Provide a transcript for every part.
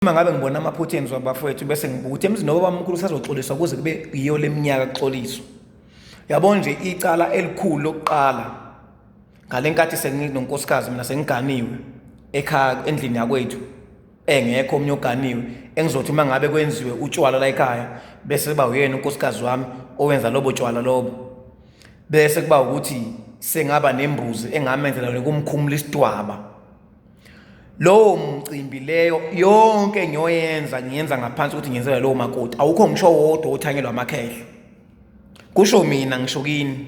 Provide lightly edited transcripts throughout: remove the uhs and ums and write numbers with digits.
Uma ngabe ngibona amaphutha enziwa abafowethu bese ngibuka ukuthi emzini wobabamkhulu usazoxoliswa kuze kube yiyo leminyaka kuxoliswa. Yabo nje icala elikhulu lokuqala ngale nkathi senginonkosikazi mina sengiganiwe ekhaya endlini yakwethu engekho omunye oganiwe engizothi uma ngabe kwenziwe utshwala la ekhaya bese kuba uyena unkosikazi wami owenza lobo tshwala lobo bese kuba ukuthi sengaba nembuzi engamenzela yona kumkhumula isidwaba. Lowo mcimbi leyo yonke ngiyoyenza ngiyenza ngaphansi ukuthi ngiyenzela lowo makoti. Awukho ngisho wodwa othanyelwa amakhehla. Kusho mina ngisho kini.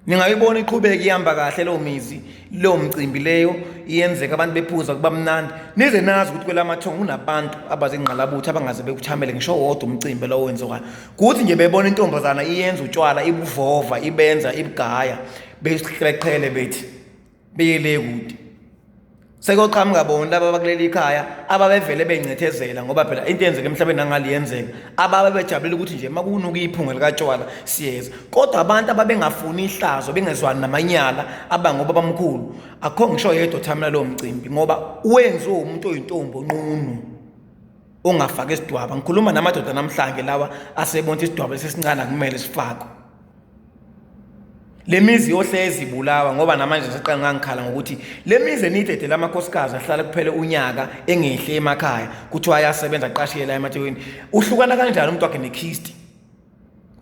Ningayibona iqhubeka ihamba kahle leyo mizi, leyo mcimbi leyo iyenzeka abantu bephuza kuba mnandi. Nize nazi ukuthi kwelamathongo kunabantu abazingqalabutho abangaze bekuthamele ngisho wodwa umcimbi lowo wenziwayo. Kuthi nje bebona intombazana iyenza utshwala ibuvova ibenza ibugaya beqhele bethi beyele kude sekuyoqhamuka bona laba abakuleli khaya ababevele bencethezela ngoba phela into eyenzeka emhlabeni nangali yenzeka ababe bejabulela ukuthi nje makunuka iphunga likatshwala siyeza kodwa abantu ababengafuni ihlazo bengezwani namanyala abangoba bamkhulu akho ngisho yedwa othamela lowo mcimbi ngoba wenziwe umuntu oyintombi onqunu ongafaki isidwaba ngikhuluma namadoda namhlanje lawa asebona isidwaba esesincane akumele sifakwe Le mizi yohlezi ibulawa ngoba namanje ngiseqala ngangikhala ngokuthi le mizi enidedela amakhosikazi ahlala kuphele unyaka engehli emakhaya kuthiwa ayasebenza aqashile la emaThekwini. Uhlukana kanjani umuntu wakhe nekhisti?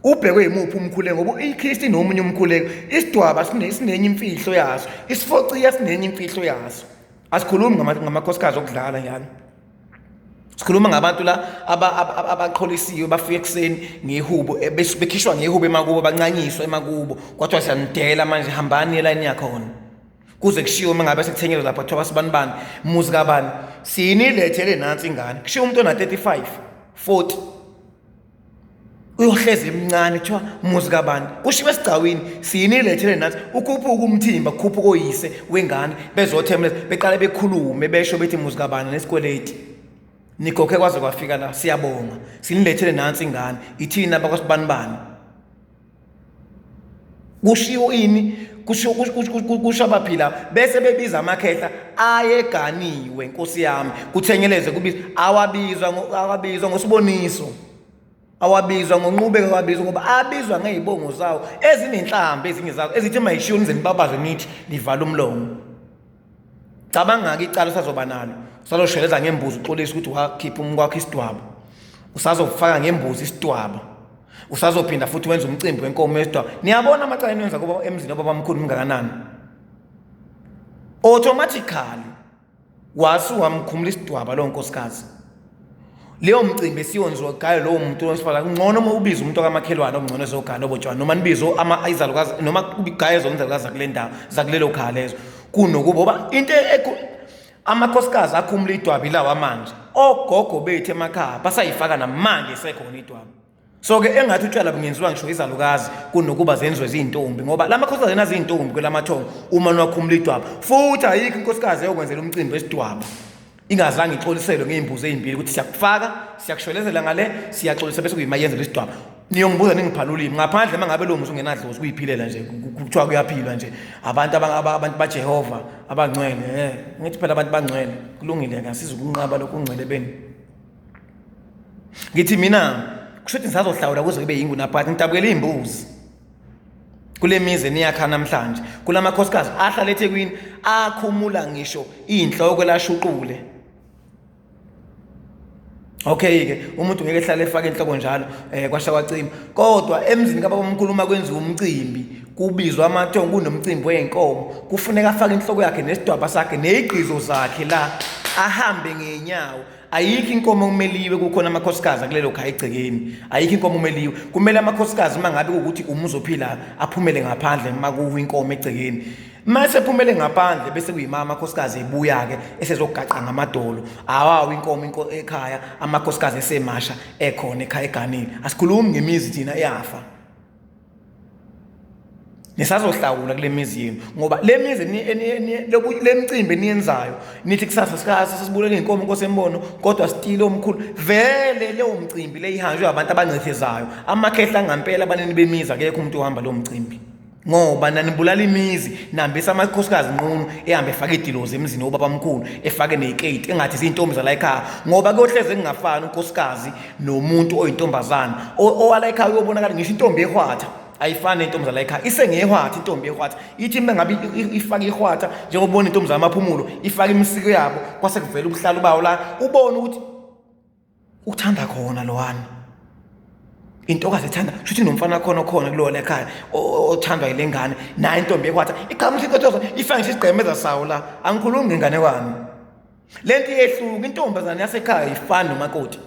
Ubhekwe yimuphi umkhuleko ngoba ikhisti inomunye umkhuleko, isidwaba sinenye imfihlo yaso, isifociya sinenye imfihlo yaso. Asikhulumi ngamakhosikazi okudlala njalo. Sikhuluma ngabantu la abaqholisiwe bafika ekuseni ngehubo eh, bekhishwa ngehubo emakubo bancanyiswa emakubo kwathiwa siyanidela manje hambani elayini yakhona kuze kushiwo uma ngabe sekuthengelwe lapha kuthiwa basibanibani muzi kabani sinilethele nansi ingane kushiwo umuntu ona-35 40 uyohlezi emncane kuthiwa muzi kabani kushiwo esigcawini sinilethele nathi ukhuphuka umthimba kukhuphuka oyise wengane bezothemla beqale bekhulume besho bethi muzi kabani nesikweleti nikhokhe kwaze kwafika la siyabonga sinilethele nansi ingane ithina abakwasibanibani kushiwo ini kusho kusho abaphila bese bebiza amakhehla ayeganiwe nkosi yami kuthengeleze kubiza awabizwa awabizwa ngosiboniso awabizwa ngonqubeko awabizwa ngoba abizwa ngezibongo zawo ezinenhlamba ezinye zazo ezithi mayishiwo nize nibabaze nithi nivala umlomo. Cabanga-ke icala usazoba nalo usazosheleza ngembuzi uxolisa ukuthi wakhipha umkwakho isidwaba usazofaka ngembuzi isidwaba usazophinda futhi wenza umcimbi wenkomo yesidwaba niyabona amacala eniwenza kuba emzini obabamkhulu mngakanani automatically wasuwamkhumula isidwaba lowo nkosikazi leyo mcimbi esiyonziwa gayo lowo muntu wesifazane kungcono uma ubiza umuntu okamakhelwane okungcono ezogaya lobo tshwala noma nibize ama izalukazi noma gaye zonke izalukazi zakule ndawo zakulelo khaya lezo kunokuba ngoba into amakhosikazi akhumula idwabi lawa manje ogogo bethu emakhaya basayifaka namanje isekhona idwabi so ke engathi utshwala bungenziwa ngisho izalukazi kunokuba zenziwe zintombi ngoba la makhosikazi ena zintombi kwelamathongo uma niwakhumula idwaba futhi ayikho inkosikazi eyokwenzela umcimbi wesidwaba ingazange ixoliselwe ngey'mbuzi ey'mbili ukuthi siyakufaka siyakushwelezela ngale siyaxolisa bese kuyima yenzela isidwaba niyongibuza ningiphala ulimi ngaphandle uma ngabe lowo muzi ungenadlozi kuyiphilela nje kuthiwa kuyaphilwa nje abantu abantu baJehova abangcwele eh ngithi phela abantu bangcwele kulungile-ke asize ukunqaba lokhu ungcwele beni ngithi mina kusho ukuthi ngisazohlawula kuze kube yingunaphathi ngidabukela iy'mbuzi kule mizi eniyakha namhlanje kulamakhosikazi ahlala eThekwini akhumula ngisho iy'nhloko lashuqule Okay ke umuntu ngeke ehlale efake inhloko njalo eh kwasha kwacima kodwa emzini kababa omkhulu uma kwenziwa umcimbi kubizwa amathongo kunomcimbi wezinkomo kufuneka afake inhloko yakhe nesidwaba sakhe nezigqizo zakhe la ahambe ngenyawo ayikho inkomo okumeliwe kukhona amakhosikazi akulelo khaya egcekeni ayikho inkomo omeliwe kumele amakhosikazi uma ngabe kuwukuthi umuzi ophilayo aphumele ngaphandle uma kuwa inkomo egcekeni uma esephumele ngaphandle bese kuyima amakhosikazi ebuya-ke esezogaqa ngamadolo awawo inkomo ekhaya amakhosikazi esemasha ekhona ekhaya eganile asikhulumi ngemizi thina eyafa nisazohlawula kule mizi yenu ngoba le mizi le mcimbi eniyenzayo nithi kusasa sikasa sesibulele iy'nkomo inkosi embono kodwa sitile omkhulu vele leyo mcimbi le ihanjwe abantu abancithizayo amakhehla angampela abanini bemizi akekho umuntu ohamba lowo mcimbi. Ngoba nanibulala imizi, nihambisa amakhosikazi nqunu, ehambe efake idilozi emzini wobabamkhulu, efake neziketi engathi izintombi zala ekhaya, ngoba kuyohleze kungafani unkosikazi nomuntu oyintombazana. Owala ekhaya uyobonakala ngisho intombi ehwatha ayifani nentombi zala ekhaya, isengehwatha intombi ehwatha ithi uma ngabe ifake ihwatha njengoba ubona intombi zamaphumulo ifake imisiko yabo, kwase kuvela ubuhlalu bawo la, ubone ukuthi uthanda khona lowana intokazi ethanda shuthi nomfana khona okhona kulowo lekhaya othandwa yile ngane naye intombi ekwatha iqhamuka iqothoza ifake ngisho isigqemeza sawo la. Angikhulumi ngenganekwane, le nto iyehluka. Intombazane yasekhaya ayifani nomakoti,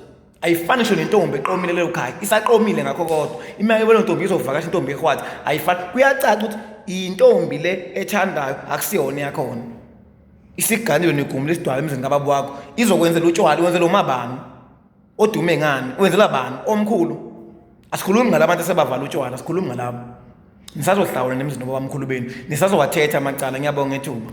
ayifani ngisho nentombi eqomile leyo khaya, isaqomile ngakho kodwa imali leyo ntombi izovakasha intombi ehwatha ayifani. Kuyacaca ukuthi intombi le ethandayo akusiyona yakhona, isiganile negumi lesidwala emzini kababa wakho, izokwenzela utshwala, wenzela umabani odume ngani, wenzela bani omkhulu. Asikhulumi ngalabantu asebavala utshwala, sikhulumi ngalabo. Nisazohlawula nemzini obabamkhulu benu, nisazowathetha amacala. Ngiyabonga ethuba.